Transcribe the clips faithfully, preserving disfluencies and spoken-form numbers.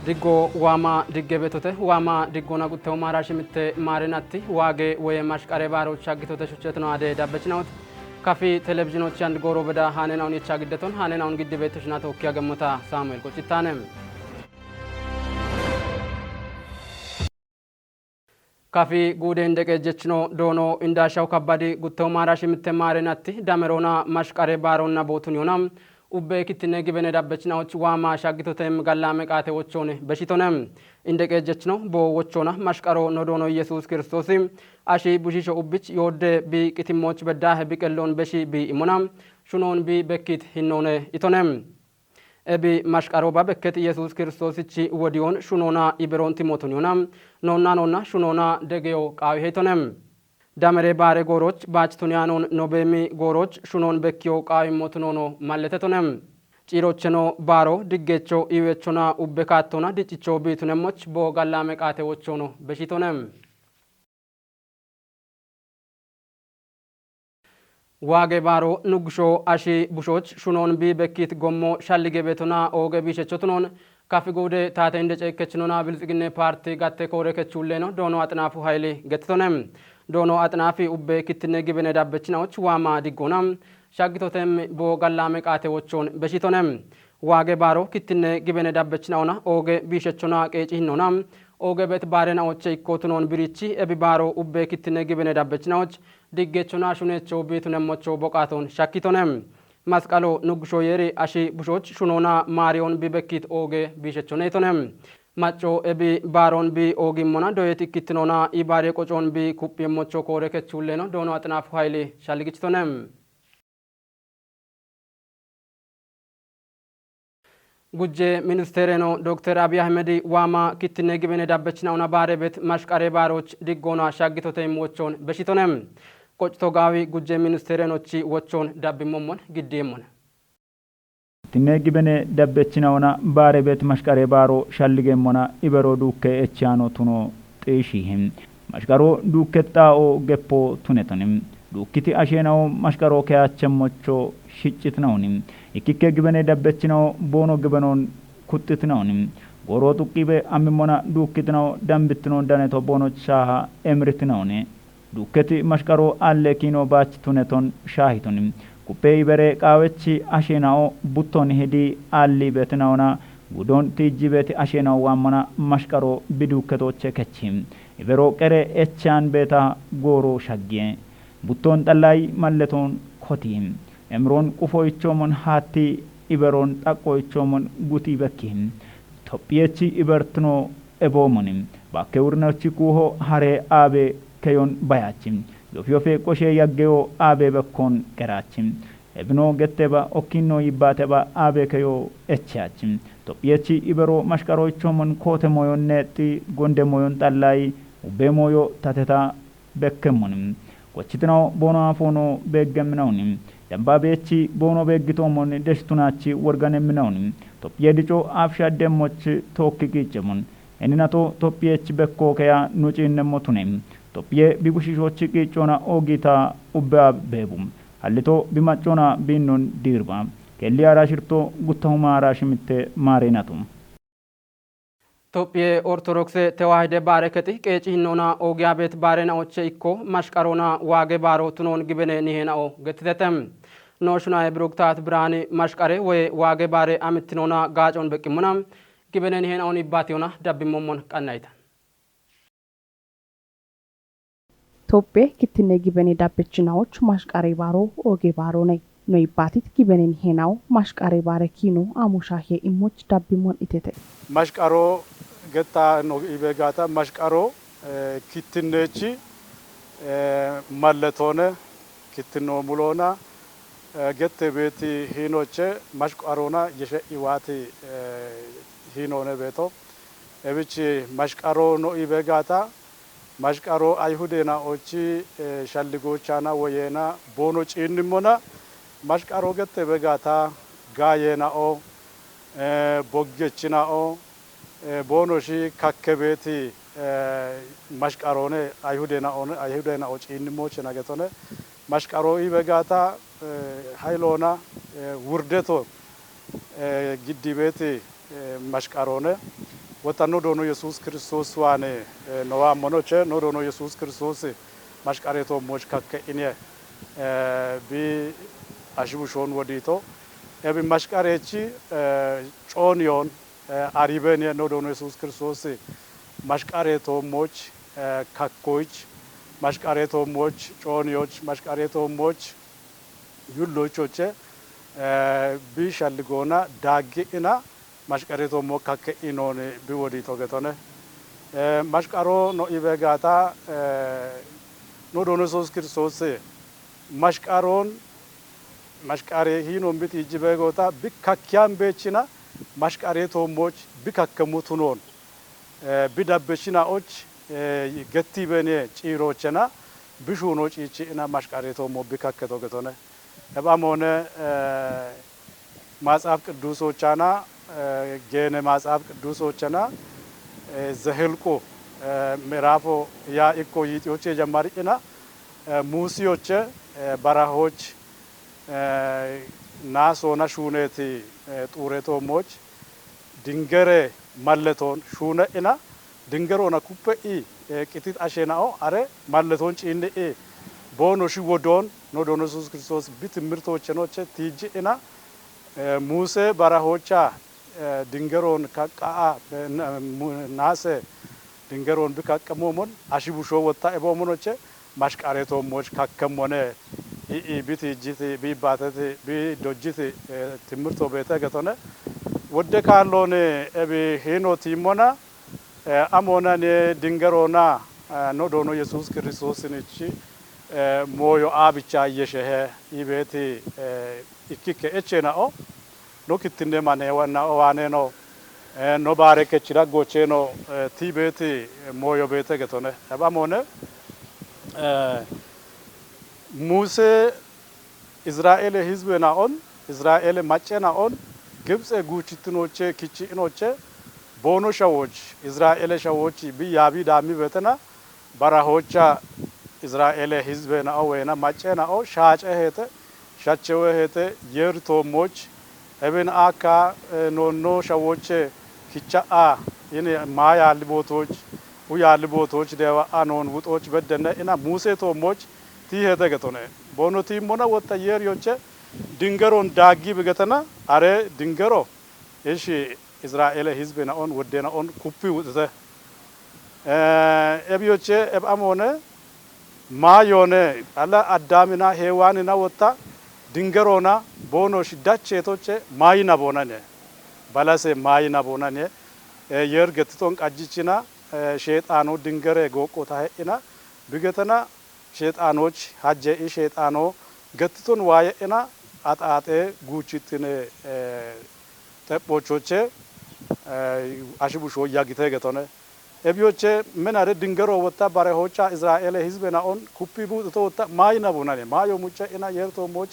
Diggo waama digge betote, waama diggoona gutteho maara shimitte maarenatti, waage woye mashqare baaro shaggitote shuchchetino ade dabbechinawot. Kafi televizhinochi and gooro beda haanenawun yicha giddeton, haanenawun giddi beetto shinaato kiya gemmota Saamu'eel Qoccittaane. Kafi guude inde qeejjechino doono Indaashaw Kabbadi gutteho maara shimitte maarenatti dameroona mashqare baaronna bootun yona ubbe kittinne gibene dabbechinawoch waama shaggitotem gallaame qaate wochoone beshitone. Inde qeejjechino boo wochoona mashqaro no doono Yesuus Kiristoosi ashi bushiisho ubbich yoodde bi qitimmoch beddaahe bi qelloon beshi bi imona shunoon bi bekkit hinnoone itone. Ebi mashqarooba bekket Yesuus Kiristoosichi wodiyoon shunoona iberoon timootun yona noonna noonna shunoona degeyo qaawi heytone. Damere baare gooroch baach tuniyaanoon nobeemi gooroch shunoon bekkiyo qaawi motunoono malletetone. Ciirocheno baaro diggecho iiwechona ubbe kaattona diccicho biitunemmoch boo gallaame qaate wochoono beshitone. Waage baaro nuggusho ashi bushoch shunoon bi bekkit gommo shallige beetona ooge biishechotunoon kafi guude taate inde ceekkechinona Bilxiginne Paarti gatte koore kechulleeno doono Axinaafu Hayili gettitone. Doono Axinaafi ubbe kittinne gibene dabbechinawoch waama diggoona shaggitotem boo gallaame qaate wochoon beshitone. Waage baaro kittinne gibene dabbechinaona ooge biishechona qeeci hinnoona ooge bet baarena oche ikkotunoon birichi ebi baaro ubbe kittinne gibene dabbechinawoch diggechona shunecho biitunemmocho boqaaton shakkitone. Masqalo nuggusho yeeri ashi bushoch shunoona maariyoon bi bekkit ooge biishechoneytone. Macco ebi baaroon bi oogimmona doyet ikkittinoona ibaare qocoon bi kuphiyemmocho koore kechulleeno doono Axinaafu Hayili shalligichitone. Gujje ministeereno Dokter Abiy Ahmed waama kittinne gibene dabbechinauna baare bet mashqare baaroch diggoona shaggitote immochoon beshitone. Qoccito gaawi gujje ministeerenochi wochoon dabbimmommon giddiimmone. Tinne gibene dabbechinauna baare bet mashqare baaro shalligemmona ibero duukke echiyaano tuno xiishihi. Mashqaro duukke xaa'o geppo tunetoni. Duukkiti asheenawo mashqaro keyaachemmocho shiccitinawoni. Ikkikke gibene dabbechinawo boono gibenoon kuxxitinawoni. Gooro xuqqibe ammimmona duukkitinawo dambittino daneto boono shaaha emiritinawoni. Duukketi mashqaro alle kiino baach tuneton shaahitoni. Kuppe ibere qaawechi asheenawo button hidi alli betinawona gudon tiijji beti asheenawo waammona mashqaro biduukketoche kechi. Ibero qere echaan beeta gooro shaggiye. Button xallay malleton koti. Emiron qufoichoomon haatti iberon xaqqoichoomon guti bekki. Tophiyechi ibertino eboomoni. Bakke wurinochi kuuho hare aabe keyon bayachi. Yofiyofe qoshe yaggeyo aabe bekkon qerachi. Ebino getteba okkinno yibbaateba aabe keyo echeyachi. Tophiyechi ibero mashqaroichoomon koote moyonne xi gonde moyon xallay ubbe moyo tateta bekkemmoni. Qochitinawo boono afoono beeggemminawoni. Dambaabeechi boono beeggitoomon deshitunachi worganemminawoni. Tophiye dico afisha demmoch tookki qiiccemon. Eninato Tophiyechi bekkoo keya nu ciinnemmo tune. Tophiye bibushishochi qiiccoona oogita ubbe abeebu. Hallito bimaccoona biinnon diirba. Kelli araashirto guttahuma araashimitte maareenato. Tophiye Ortodokse Tewaahide baare kexi qeeci hinnoona oogiya beet baarena oche ikko mashqaroona waage baaro tunoon gibene niheenao gettitete. Noo shunaye Biruktaat Birhaani mashqare woye waage baare amittinoona gaacon beqqimmona gibene niheenaon ibbaatiyona dabbimmommon qannayta. Tophphiye kittinne gibene dabbechinawoch mashqare baaro ooge baaro ne. No ibbaatit gibenen henawo mashqare baare kiino amo shaahiye immoch dabbimmon itete. Mashqaro getta no ibe gaata mashqaro, eh, kittinnechi, eh, malletone, kittinno muloona, eh, gette beeti hiinoche mashqaroona yeshe iwaati, eh, hiinoone beeto. Ebichi mashqaro no ibe gaata, mashqaro Ayhudeena ochi, eh, shalligochaana woyeena boono ciinnimmona, mashqaro gette begaata gaayeenao, eh, boggechinao, eh, boono shi kakke beeti, eh, mashqaroone Ayhudeena one, Ayhudeena o ciinnimmochena getone, mashqaro ibe gaata, eh, hayloona, eh, wurdeto, eh, giddi beeti, eh, mashqaroone, Wota no Doono Yesuus Kiristoos waane, eh, no waammonoche, no Doono Yesuus Kiristoos mashqareetoommooch kakke ine, eh, bi ashi bushoon wodiito. Ebi mashqareechi, eh, cooniyoon, eh, ariibeen ye no Doono Yesuus Kiristoos mashqareetoommooch, eh, kakkoyich, mashqareetoommooch cooniyoch, mashqareetoommooch yulloyichoche, eh, bi shalligoona daaggi ina, mashqareetoommo kakke inooni bi wodiito getone. Eh, mashqaroo no ibe gaata, eh, no Doono Yesuus Kiristoos mashqaroon, mashqaree hiinoon bi tiijji beegoota, bi kakkiyaan beechina, mashqareetoommooch bi kakkemmo tunoon, eh, bi dabbechinaoch, eh, gettii beene ciiroochena, bi shuunoo ciichi ina mashqareetoommo bi kakketo getone. Eba moone, eh, Maxaaf Qidduusoochana, eh, geene Maxaaf Qidduusoochana, eh, Zehilqu, eh, mi'raafo yaa ikko yiixiyoche jammari'ina, eh, Muusiyoche, eh, barahooch, eh, naasoona shuuneeti, eh, xuureetoommooch, dingere malletoon shuune'ina, dingeroona kuppe'i, eh, qitix asheenao are malletoon ciinni'i, boono shi wodoon, no Doono Yesuus Kiristoos bi timmirtoochenoche tiijji'ina, eh, Muuse barahoocha, eh, dingeroon kaqqa'a, eh, na-, mu-, naase dingeroon bi kaqqamoomon, ashi bushoo wotta eboomonoche, mashqareetoommooch kakkemmone, i'i bi tiijjiti, bi ibbaateti, bi dojjiti, eh, timmirto beete getone. Wodde kaallooni ebi hiino tiimmona, eh, amoonani dingeroona, eh, no Doono Yesuus Kiristoosinichi, eh, mooyo aa bicha yeshehe, ibeeti, eh, ikkikke echeenao, no kittinne mane wanna owaane no, eh, no baare kechi daggoocheno, eh, tii beeti, eh, mooyo beete getone. Eba moone, eh, Muuse Iziraeele hizbeenaon, Iziraeele macceenaon, Gibxe guuchittinooche, kichi'inooche, boono shawooch, Iziraeele shawooch, bi yaabi daammi beetena, barahoocha Iziraeele hizbeenao woyena macceenao, shaace heete, shachewe heete, yeeritoommoch, ebin akka, eh, noonno shawooche, kicha'a, ini maa yaalli bootooch, u yaalli bootooch, deewa a noon wuxooch beddenne, ina Muuse toommoch, tii heete getone. Boono tiimmona wotta yeeriyoche, dingeroon daaggi bi getena, are dingero, ishi Iziraeele hizbeenaon, woddeenaon kuppi wuxite. Eh, ebiyoche, eb amoone, maayoone, ala Addaamina Heewaanina wotta, dingeroona, boono shi dacheetoche, maayina boonane. Balase maayina boonane. Eh, yeer gettiton qajjichina, eh, sheexaano dingere gooqqoota he'ina, bi getena, sheexaanooch hajje i sheexaano gettiton waaye'ina axaaxe guuchittine, eh, xephoochoche, eh, ashi bushoo yagite getone. Ebiyoche menare dingero wotta barehoocha Iziraeele hizbeenaon kuppi buuxito wotta maayina bunane. Maayo mucce'ina yeeritoommoch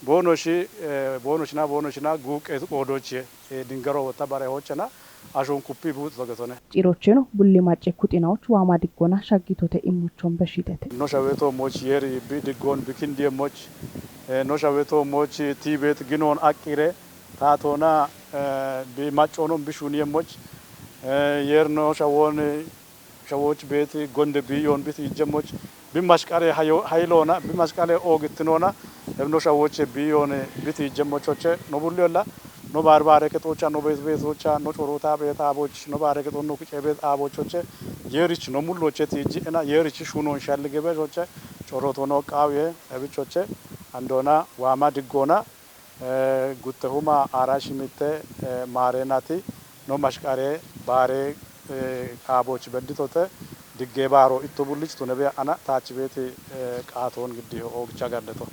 boonoshi, eh, boonoshina, boonoshina guuqqeetu qoodoochiye. Eh, dingero wotta barehoochena ashoon kuppi buuxito getone. Ciirocheno bulli macce kuxinaoch waama diggona shaggitote immochon beshitete. No shawetoommoch yeeri bi diggoon bi kindiyeemmoch, eh, no shawetoommoch tiibeet ginoon aqqire taatoona, eh, bi maccoonon bi shuuniyeemmoch, eh, yeer no shawoon, shawooch beeti gonde biiyoon bi tiijjemmoch, bi mashqare hayo-, hayiloona, bi mashqare oogittinoona, eb no shawooche biiyoon bi tiijjemmochoche, no bulliyolla, no baarbaare kexoocha, no beet beetoocha, no coroota beet aabooch, no baare kexoon no kicee beet aaboochoche, yeerich no mulloche tiijji'ina, yeerich shuunoon shallige beeshoche, corooto no qaawiye, ebichoche, andoona, waama diggoona, eh, guttehuma aara shimitte, eh, maareenati no mashqare baare, eh, qaabooch bedditote diggee baaro itto bullich tune beya'ana taach beeti, eh, qaatoon giddi oogicha gaddeto.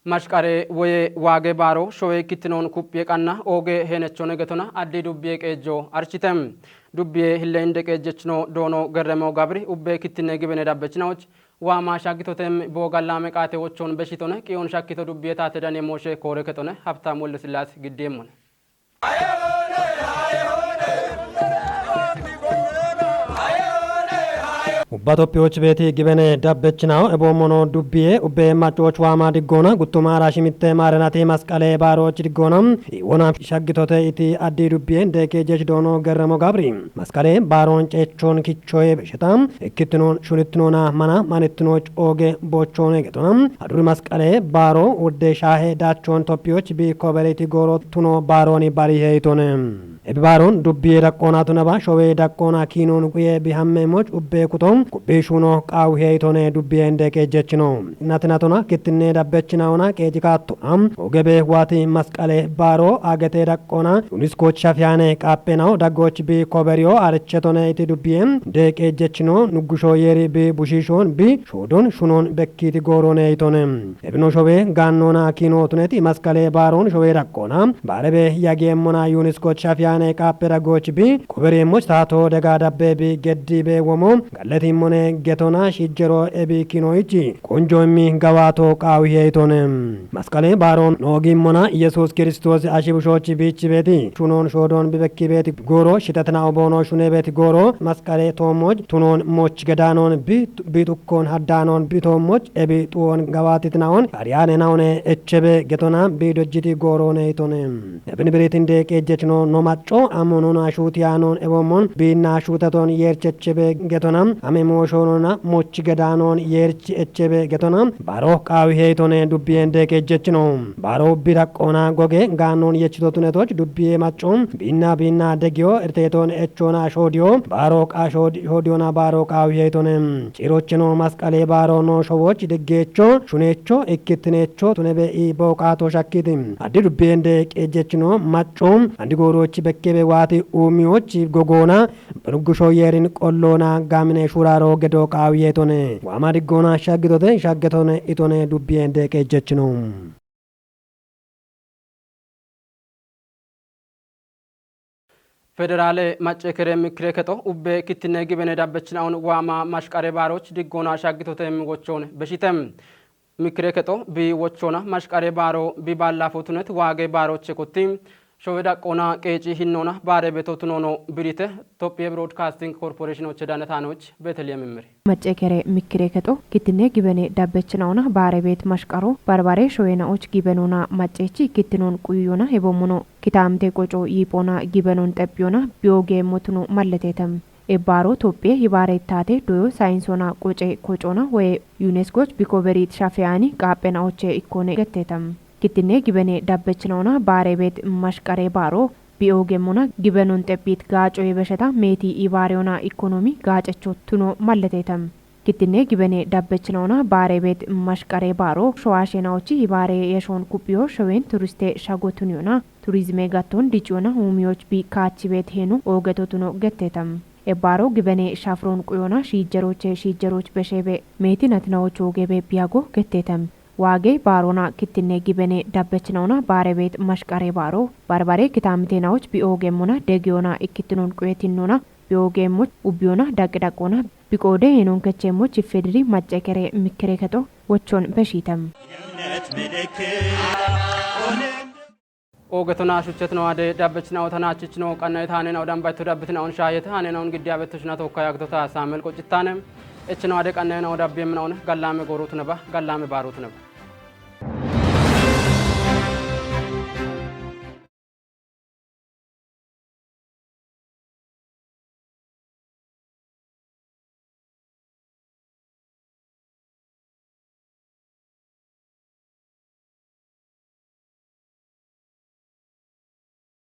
Mashqare woye waage baaro showe kittinoon kuphiye qanna ooge heenechone getona addi dubbiye qeejjo archite. Dubbiye hille inde qeejjechino doono Gerremo Gabri ubbe kittinne gibene dabbechinaoch waama shaggitotem boogallaame qaate wochon beshitone qiyon shakkito dubbiye taate dane mooshe koore kexone Habtaam Wolde Sillaas giddiemmone. Ubba Toppiyoch beeti gibene dabbechinaw eboommono dubbiye ubbe maccoch waama diggoona guttumaara shimitte maarenati masqale baaroch diggoona iwona shaggitote iti addi dubbiye deeqe jech doono Gerremo Gabri. Masqale baaroon ceechoon kichoye besheta ikkittinoon shunittinoona mana manittinoch ooge boochoone getona. Aduri masqale baaro wudde shaahe daachoon Toppiyoch bi koberiti gooro tuno baarooni bari heytone. Ebi baaroon dubbiye daqqoona tunaba showe daqqoona kiinoon quye bihamme moch ubbe kuto kubbi shuno qaawu heytone dubbiye inde qeejjechino. Natinatona kittinne dabbechinaona qeejikattona. Ogebe waati masqale baaro agete daqqoona Yuniskoch shafiyaane qaaphenao daggoch bi koberiyo archetone iti dubbiye de qeejjechino nuggusho yeeri bi bushiishoon bi shoodon shunoon bekkiiti gooroone itone. Ebino showe gaannoona kiino tuneti masqale baaroon showe daqqoona. Baarebe yageemmona Yuniskoch shafiyaane qaaphe daggoch bi kobereemmoch taato dega dabbe bi geddi be womo galletimmone getona shijjero ebi kiinoichi qonjo immi gawaato qaawi heytone. Masqale baaroon noogimmona Yesus Kiristoos ashibushoch biichi beeti shunoon shoodon bibekki beeti gooro shitatina oboono shune beeti gooro masqale toommoch tunoon moch gedaanoon bi bi xukkoon haddaanoon bi toommoch ebi xuwoon gawaatitinaoon ariyaanenawone echebe getona bi dojjiti gooroone itone. Ebin biritin de qeejjechino no macco ammo nuna shuutiyaanoon ebommon biinna shuutaton yeerchechebe getona ame mooshoonona moch gedaanoon yeerch echebe getona baaro qaawi heytone dubbiyen de qeejjechino. Baaro bi daqqoona goge gaannoon yechito tunetoch dubbiye macco biinna biinna degiyo irteton echona shoodiyo baaro qa shood- shoodiyona baaro qaawi heytone. Ciirocheno masqale baaro no showoch deggeecho shuneecho ikkittineecho tunebe i booqaato shakkiti. Addi dubbiyen de qeejjechino macco andi gooroch bekkebe waati uumiyoch gogoona benuggusho yeerin qolloona gaamine shuuraaro gedo qaawi heytone. Waama diggoona shaggitote shaggetone itone dubbiyen de qeejjechino. Federaale Macce Kere Mikkire Kexo ubbe kittinne gibene dabbechinaon waama mashqare baaroch diggoona shaggitote wochoon beshite. Mikkire Kexo bi wochoona mashqare baaro bi baallafo tunet waage baaroche kotti showe daqqoona qeeci hinnoona baare beto tunoono birite. Tophiye Broadcasting Corporation oche danetaanoch Beteliye Mimmiri. Macce Kere Mikkire Kexo kittinne gibene dabbechinaona baare beet mashqaro barbare showenaoch gibenoona maccechi kittinoon quyuyona hebommono kitaamte qoco yiiphoona gibenoon xephiyona biyo geemmo tuno malletetem. Ebbaaro Tophiye hibaare taate doyo sayinsona qoce kocona woye Yuniskoch bikoberiit shafeyaani qaaphenaoche ikkone gettetem. Kittinne gibene dabbechinaona baare beet mashqare baaro biyo geemmona gibenoon xephit gaaco yebesheta meeti ibaareyona ikkonomi gaacecho tuno malletetem. Kittinne gibene dabbechinaona baare beet mashqare baaro showaashenaochi hibaare yeshoon kuphiyo showen turiste shago tuniyona turizime gatton diciyona uumiyoch bi kaachi beet heeno oogeto tuno gettetem. Ebbaaro gibene shafroon quyona shiijjeroche shiijjeroch beshebe meeti natinaoch oogebe biyago gettetem. Waage baaroona kittinne gibene dabbechinaona baare beet mashqare baaro barbare kitaamteenaoch bi oogeemmona degiyona ikkittinoon quyetinnoona bi oogeemmoch ubbiyona daqqi daqqoona biqoode heenoon kecheemmoch iffediri Macce Kere Mikkire Kexo wochoon beshitem. Oogetona shuchetino ade dabbechinaota naachichino qannaye taanena odan bayto dabbitinaon shaayete aanenaon giddi abettoshina tokka yaagitota Saamel Qocittaane. Echino ade qannayena odabbiyemminaon gallaame goorutunaba gallaame baarutunaba.